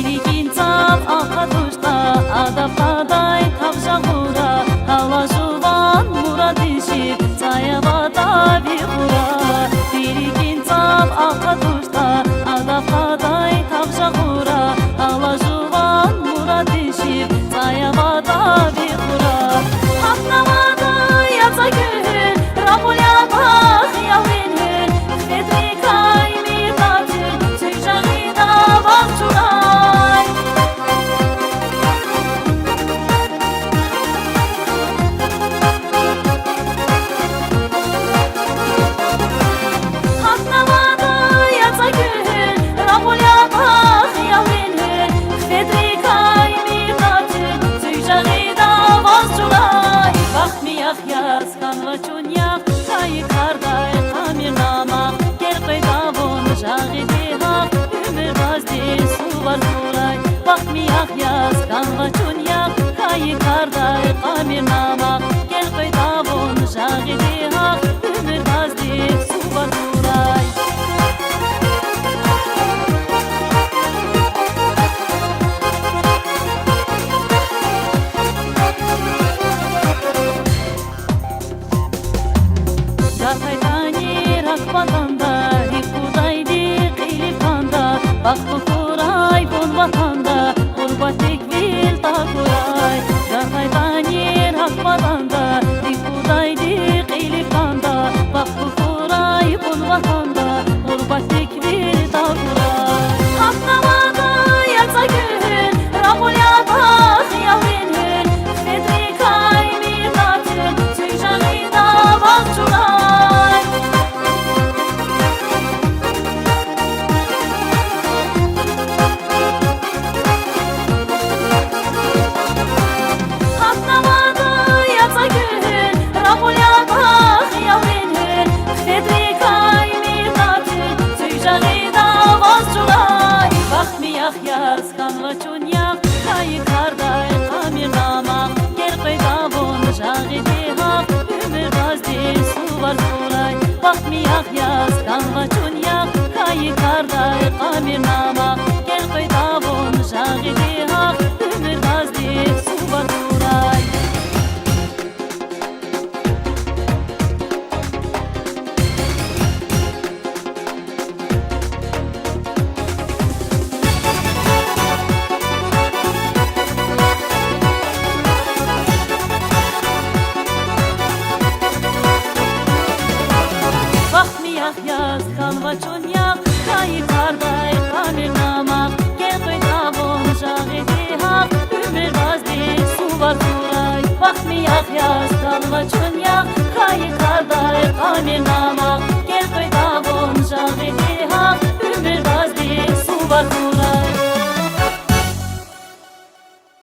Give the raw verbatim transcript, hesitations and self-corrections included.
РикӀин цав акъатуштӀа, адав кьадай тавжа гъура, гьала жуван мураддин шир цӀай аватӀа ви хура. РикӀин цав акъатуштӀа, адав кьадай тавжа гъура, гьала жуван мураддин шир цӀай аватӀа ви хура. ГьатнаватӀа яцӀа гуьгьуьл, ракъур я бахт ялвин гьуьл, хиведрикай миътӀа туьл, цуьк жагъида ваз чурай. ГьатнаватӀа яцӀа гуьгьуьл, ракъур я бахт ялвин гьуьл, хиведрикай миътӀа туьл, цуьк жагъида ваз чурай. Бахт миях яз хьанва чун ях, хьайи кардай къамир дамах, гел къведа вун жагъиди гьахъ, уьмуьрдазди сувар хьурай. Бахт миях яз хьанва чун ях, хьайи кардай къамир дамах, гел къведа вун жагъиди гьахъ, уьмуьрдазди сувар хьурай. ГатайтӀани рак патанда, рикӀ кудайди кьилив кӀанда, бахтлу хьурай вун ватанда, гъурбатдик вил такурай. ГатайтӀани рак патанда, рикӀ кудайди кьилив кӀанда, бахтлу хьурай вун ватанда, гъурбатдик вил такурай. ГьатнаватӀа яцӀа гуьгьуьл, ракъур я бахт ялвин гьуьл, хиведрикай миътӀа туьл, цуьк жагъида ваз чурай. ГьатнаватӀа яцӀа гуьгьуьл, ракъур я бахт ялвин гьуьл, хиведрикай миътӀа туьл, цуьк жагъида ваз чурай. Бахт миях яз хьанва чун ях, хьайи кардай къамир дамах, гел къведа вун жагъиди гьахъ, уьмуьрдазди сувар хьурай. Бахт миях яз хьанва чун ях, хьайи кардай къамир дамах, гел къведа вун жагъиди гьахъ, уьмуьрдазди сувар хьурай. Бахт миях яз хьанва чун ях, хьайи кардай къамир дамах, гел къведа вун жагъиди гьахъ, уьмуьрдазди сувар хьурай. Бахт миях яз хьанва чун ях, хьайи кардай къамир